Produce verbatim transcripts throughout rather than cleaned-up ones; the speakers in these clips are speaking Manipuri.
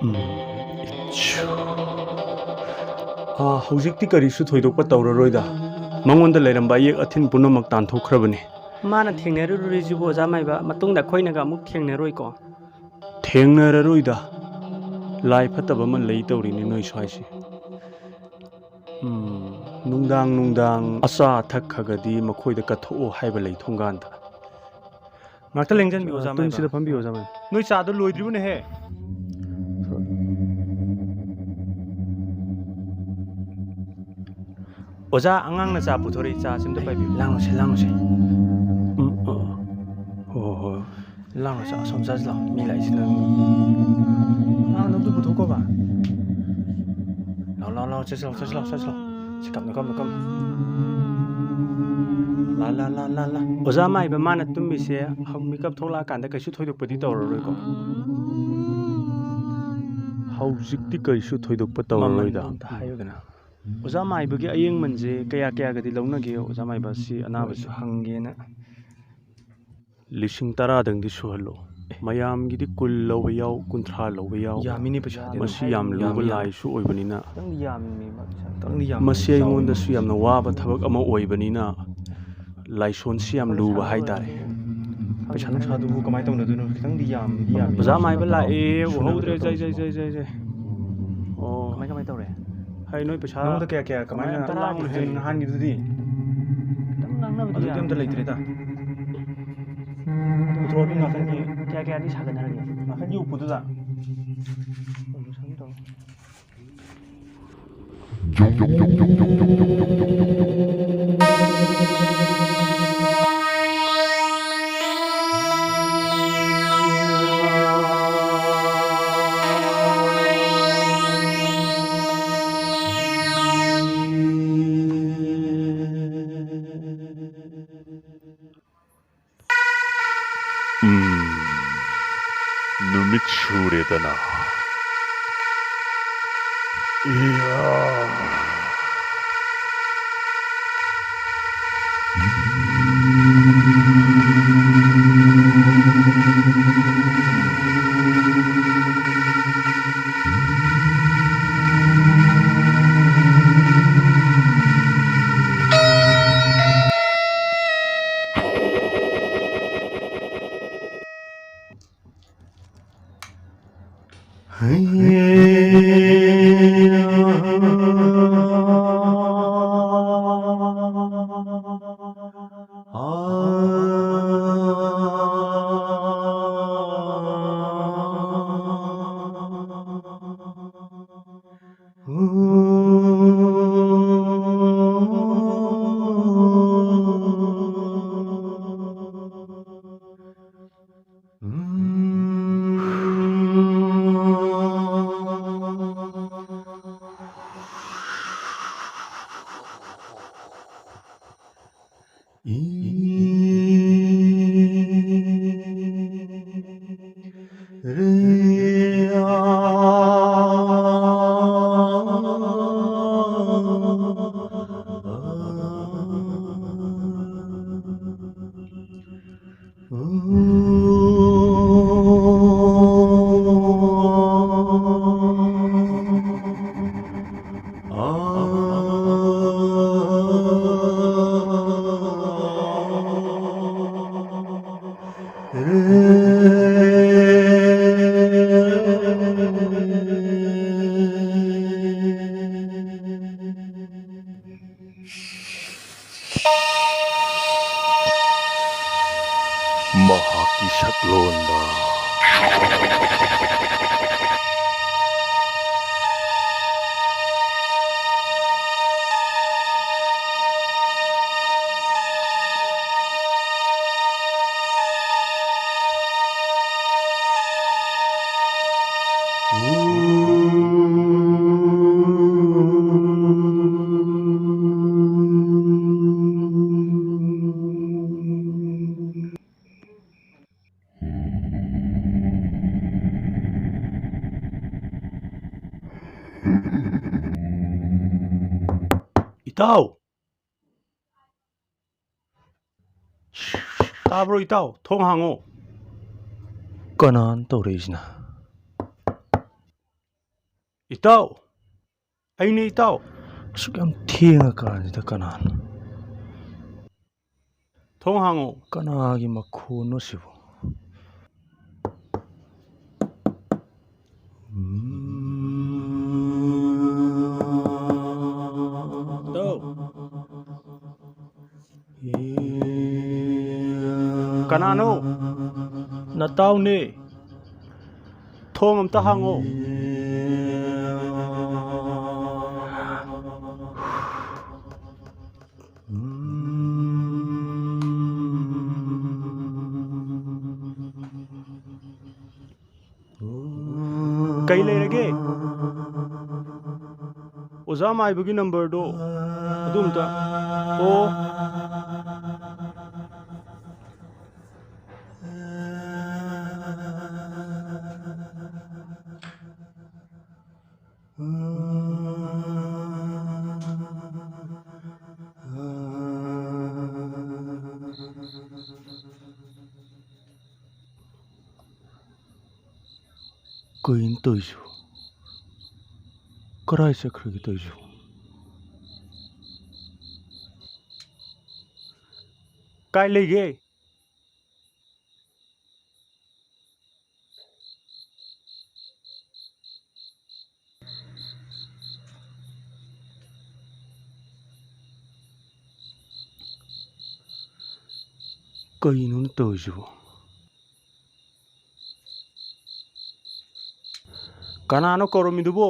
ꯎꯝ, ꯏꯠꯁꯨ꯫ ꯑꯥ, ꯍꯧꯖꯤꯛꯇꯤ ꯀꯔꯤꯁꯨ ꯊꯣꯏꯗꯣꯛꯄ ꯇꯧꯔꯔꯣꯏꯗ꯫ ꯃꯉꯣꯟꯗ ꯂꯩꯔꯝꯕ ꯑꯌꯦꯛ ꯑꯊꯤꯟ ꯄꯨꯝꯅꯃꯛ ꯇꯥꯟꯊꯣꯛꯈ꯭ꯔꯕꯅꯤ꯫ ꯃꯥꯅ ꯊꯦꯡꯅꯔꯨꯔꯤꯁꯤꯕꯨ, ꯑꯣꯖꯥ ꯃꯥꯏꯕ, ꯃꯇꯨꯡꯗ ꯑꯩꯈꯣꯏꯅꯒ ꯑꯃꯨꯛ ꯊꯦꯡꯅꯔꯣꯏꯀꯣ? ꯊꯦꯡꯅꯔꯔꯣꯏꯗ꯫ ꯂꯥꯏ ꯐꯠꯇꯕ ꯑꯃ ꯂꯩ ꯇꯧꯔꯤꯅꯤ ꯅꯣꯏ ꯁ꯭ꯋꯥꯏꯁꯦ꯫ ꯎꯝ, ꯅꯨꯡꯗꯥꯡ ꯅꯨꯡꯗꯥꯡ ꯑꯆꯥ ꯑꯊꯛ ꯈꯔ ꯈꯔꯗꯤ ꯃꯈꯣꯏꯗ ꯀꯠꯊꯣꯛꯑꯣ ꯍꯥꯏꯕ ꯂꯩ ꯊꯣꯡꯒꯥꯟꯗ꯫ ꯉꯥꯛꯇ ꯂꯦꯡꯖꯟꯕꯤꯌꯨ, ꯑꯣꯖꯥ ꯃꯥꯏꯕ꯫ ꯁꯤꯗ ꯐꯝꯕꯤꯌꯨ, ꯑꯣꯖꯥ ꯃꯥꯏꯕ꯫ ꯅꯣꯏ ꯆꯥꯗꯣ ꯂꯣꯏꯗ꯭ꯔꯤꯕꯅꯦꯍꯦ꯫ ꯑꯣꯖꯥ, ꯑꯉꯥꯡꯅ ꯆꯥ ꯄꯨꯊꯣꯔꯛꯏ, ꯆꯥ ꯁꯤꯝꯇ ꯄꯥꯏꯕꯤꯌꯨ꯫ ꯂꯥꯡꯅꯨꯁꯦ, ꯂꯥꯡꯅꯨꯁꯦ꯫ ꯎꯝ, ꯑ, ꯍꯣ, ꯍꯣ, ꯍꯣ꯫ ꯂꯥꯡꯅꯨꯁꯦ, ꯑꯁꯣꯝ ꯆꯠꯁꯤ ꯂꯥꯎ꯫ ꯃꯤ ꯂꯥꯛꯏꯁꯤꯅ꯫ ꯑꯉꯥꯡꯗꯣ ꯑꯝꯇ ꯄꯨꯊꯣꯛꯈꯣꯕ꯫ ꯂꯥꯎ, ꯂꯥꯎ, ꯂꯥꯎ, ꯆꯠꯁꯤ ꯂꯥꯎ, ꯆꯠꯁꯤ ꯂꯥꯎ, ꯆꯠꯁꯤ ꯂꯥꯎ꯫ ꯁꯤ ꯀꯞꯅꯨ, ꯀꯞꯅꯨ, ꯀꯞꯅꯨ꯫ ꯂꯥ, ꯂꯥ, ꯂꯥ, ꯂꯥ, ꯂꯥ꯫ ꯑꯣꯖꯥ ꯃꯥꯏꯕ ꯃꯥꯅ ꯇꯨꯝꯃꯤꯁꯦ ꯍꯧ-, ꯃꯤꯀꯞ ꯊꯣꯛꯂꯛꯑꯀꯥꯟꯗ ꯀꯩꯁꯨ ꯊꯣꯏꯗꯣꯛꯄꯗꯤ ꯇꯧꯔꯔꯣꯏꯀꯣ? ꯍꯧꯖꯤꯛꯇꯤ ꯀꯩꯁꯨ ꯊꯣꯏꯗꯣꯛꯄ ꯇꯧꯔꯔꯣꯏꯗ꯫ ꯃꯃꯜꯗꯣ ꯑꯝꯇ ꯍꯥꯏꯌꯨꯗꯅ꯫ ꯑꯣꯖꯥ ꯃꯥꯏꯕꯒꯤ ꯑꯌꯦꯡꯃꯟꯁꯦ ꯀꯌꯥ ꯀꯌꯥꯒꯗꯤ ꯂꯧꯅꯒꯦ, ꯑꯣꯖꯥ ꯃꯥꯏꯕ? ꯁꯤ ꯑꯅꯥꯕꯁꯦ ꯍꯪꯒꯦꯅ꯫ ꯂꯤꯁꯤꯡ ꯇꯔꯥꯗꯪꯗꯤ ꯁꯨꯍꯜꯂꯣ꯫ ꯃꯌꯥꯝꯒꯤꯗꯤ ꯀꯨꯟ ꯂꯧꯕ ꯌꯥꯎ, ꯀꯨꯟꯊ꯭ꯔꯥ ꯂꯧꯕ ꯌꯥꯎ꯫ ꯌꯥꯝꯃꯤꯅꯦ ꯄꯩꯁꯥꯗꯤ ꯑꯗꯨꯝ꯫ ꯃꯁꯤ ꯌꯥꯝ ꯂꯨꯕ ꯌꯥꯝꯃꯤ, ꯌꯥꯝꯃꯤ꯫ ꯂꯥꯏꯁꯨ ꯑꯣꯏꯕꯅꯤꯅ꯫ ꯈꯤꯇꯪꯗꯤ ꯌꯥꯝꯃꯤ ꯄꯩꯁꯥ꯫ ꯈꯤꯇꯪꯗꯤ ꯌꯥꯝꯃꯤ꯫ ꯃꯁꯤ ꯑꯩꯉꯣꯟꯗꯁꯨ ꯌꯥꯝꯅ ꯋꯥꯕ ꯊꯕꯛ ꯑꯃ ꯑꯣꯏꯕꯅꯤꯅ, ꯂꯥꯏꯁꯣꯟꯁꯤ ꯌꯥꯝ ꯂꯨꯕ ꯍꯥꯏꯇꯥꯔꯦ꯫ ꯄꯩꯁꯥ ꯅꯨꯡꯁꯥꯗꯨꯕꯨ ꯀꯃꯥꯏꯅ ꯇꯧꯅꯗꯣꯏꯅꯣ? ꯈꯤꯇꯪꯗꯤ ꯌꯥꯝꯗꯤ ꯌꯥꯝꯃꯤ꯫ ꯑꯣꯖꯥ ꯃꯥꯏꯕ ꯂꯥꯛꯑꯦ, ꯎꯍꯧꯗ꯭ꯔꯦ꯫ ꯖꯩ, ꯖꯩ, ꯖꯩ, ꯖꯩ, ꯖꯩ꯫ ꯑꯣ꯫ ꯀꯃꯥꯏ, ꯀꯃꯥꯏ ꯇꯧꯔꯦ? ꯍꯥꯏ, ꯅꯣꯏ ꯄꯩꯁꯥ ꯅꯉꯣꯟꯗ ꯀꯌꯥ, ꯀꯌꯥ, ꯀꯃꯥꯏꯅ ꯀꯃꯥꯏꯅ ꯇꯔꯥꯃꯨꯛ ꯂꯥꯡꯉꯨꯔꯦ? ꯍꯦꯟ-, ꯅꯍꯥꯟꯒꯤꯗꯨꯗꯤ? ꯈꯤꯇꯪ ꯉꯥꯡꯅꯕꯗꯤ ꯑꯗꯨꯗꯤ ꯌꯥꯕꯅꯤ꯫ ꯑꯝꯇ ꯂꯩꯇ꯭ꯔꯦꯗ꯫ ꯄꯨꯊꯣꯔꯛꯑꯣ, ꯑꯗꯨ ꯅꯥꯀꯟꯒꯤ꯫ ꯀꯌꯥ, ꯀꯌꯥꯗꯤ ꯁꯥꯒꯠꯅꯔꯒꯦ? ꯅꯥꯀꯟꯒꯤ ꯎꯄꯨꯗꯨꯗ꯫ ꯎꯝ, ꯅꯨꯃꯤꯠ ꯁꯨꯔꯦꯗꯅ꯫ ꯏꯌꯥ꯫ ꯃꯍꯥꯛꯀꯤ ꯁꯛꯂꯣꯟꯗ꯫ ꯏꯇꯥꯎ! ꯇꯥꯕ꯭ꯔꯣ ꯏꯇꯥꯎ? ꯊꯣꯡ ꯍꯥꯡꯉꯣ꯫ ꯀꯅꯥꯅ ꯇꯧꯔꯛꯏꯁꯤꯅ? ꯏꯇꯥꯎ! ꯑꯩꯅꯦ ꯏꯇꯥꯎ꯫ ꯑꯁꯨꯛ ꯌꯥꯝ ꯊꯦꯡꯉ ꯀꯥꯟꯁꯤꯗ ꯀꯅꯥꯅꯣ? ꯊꯣꯡ ꯍꯥꯡꯉꯣ꯫ ꯀꯅꯥꯒꯤ ꯃꯈꯣꯟꯅꯣ ꯁꯤꯕꯣ? ꯀꯅꯥꯅꯣ? ꯅꯇꯥꯎꯅꯦ꯫ ꯊꯣꯡ ꯑꯝꯇ ꯍꯥꯡꯉꯣ꯫ ꯀꯩ ꯂꯩꯔꯒꯦ? ꯑꯣꯖꯥ ꯃꯥꯏꯕꯒꯤ ꯅꯝꯕꯔꯗꯣ ꯑꯗꯨ ꯑꯝꯇ꯫ ꯑꯣ꯫ ꯀꯩꯅꯣ ꯇꯧꯔꯤꯁꯤꯕꯣ? ꯀꯔꯥꯏ ꯆꯠꯈ꯭ꯔꯒꯦ ꯇꯧꯔꯤꯁꯤꯕꯣ? ꯀꯥꯏ ꯂꯩꯒꯦ? ꯀꯩꯅꯣꯅꯦ ꯇꯧꯔꯤꯁꯤꯕꯣ? ꯀꯅꯥꯅꯣ ꯀꯧꯔꯝꯃꯤꯗꯨꯕꯣ?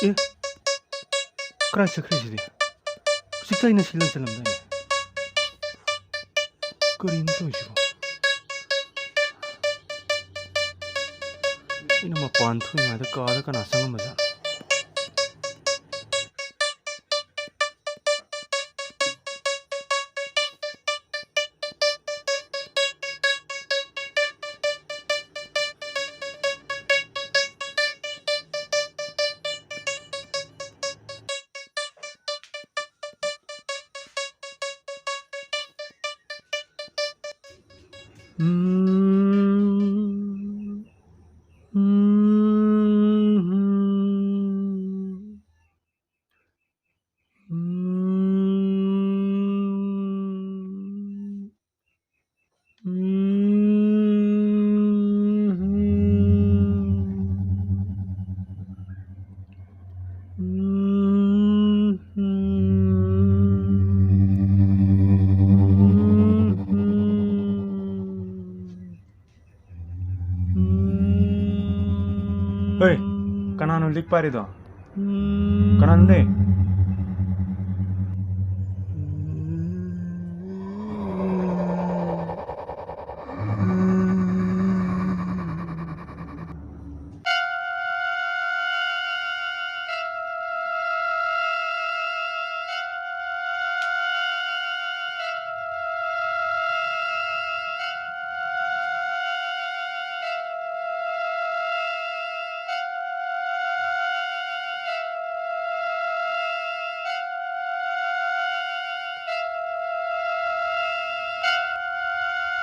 ꯑꯦ, ꯀꯔꯥꯏ ꯆꯠꯈ꯭ꯔꯦ ꯁꯤꯗꯤ? ꯍꯧꯖꯤꯛꯇ ꯑꯩꯅ ꯁꯤ ꯂꯪꯁꯤꯜꯂꯝꯗꯥꯏꯅꯦ꯫ ꯀꯔꯤꯅꯣ ꯇꯧꯔꯤꯁꯤꯕꯣ? ꯑꯩꯅ ꯃꯄꯥꯟ ꯊꯣꯛꯏꯉꯩꯗ ꯀꯥꯗ ꯀꯅꯥ ꯆꯪꯉꯝꯕꯖꯥꯠꯅꯣ? ꯎꯝ, ꯎꯝ, ꯎꯝ, ꯎꯝ, ꯎꯝ, ꯎꯝ, ꯎꯝ, ꯎꯝ, ꯎꯝ꯫ ꯍꯣꯏ, ꯀꯅꯥꯅꯣ ꯂꯤꯛ ꯄꯥꯏꯔꯤꯗꯣ? ꯀꯅꯥꯅꯣꯅꯦ?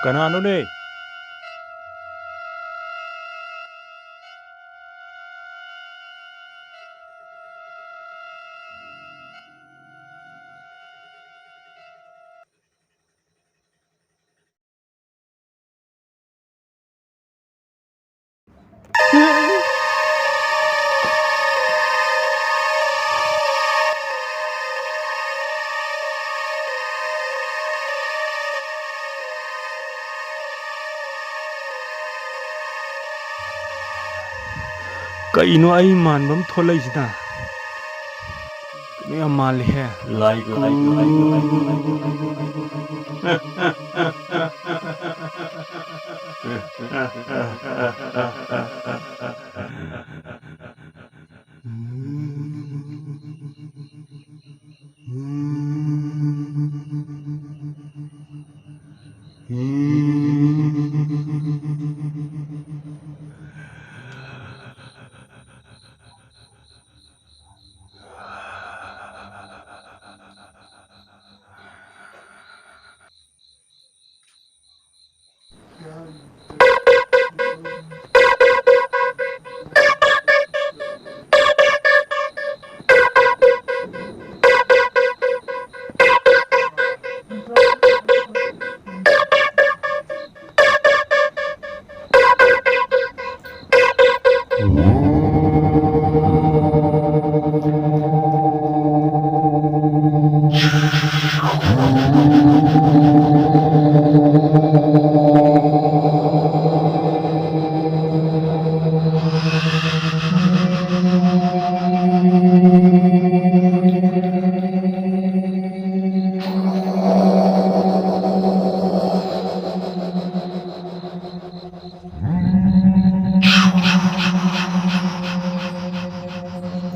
ꯀꯅꯥꯅꯣꯅꯦ? ꯀꯩꯅꯣ ꯑꯩ ꯃꯥꯟꯕ ꯑꯃ ꯊꯣꯛꯂꯛꯏꯁꯤꯅ? ꯀꯩꯅꯣ ꯌꯥꯝ ꯃꯥꯜꯂꯤꯍꯦ꯫ ꯂꯥꯏꯀꯨ꯫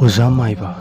ꯑꯣꯖꯥ ꯃꯥꯏꯕ,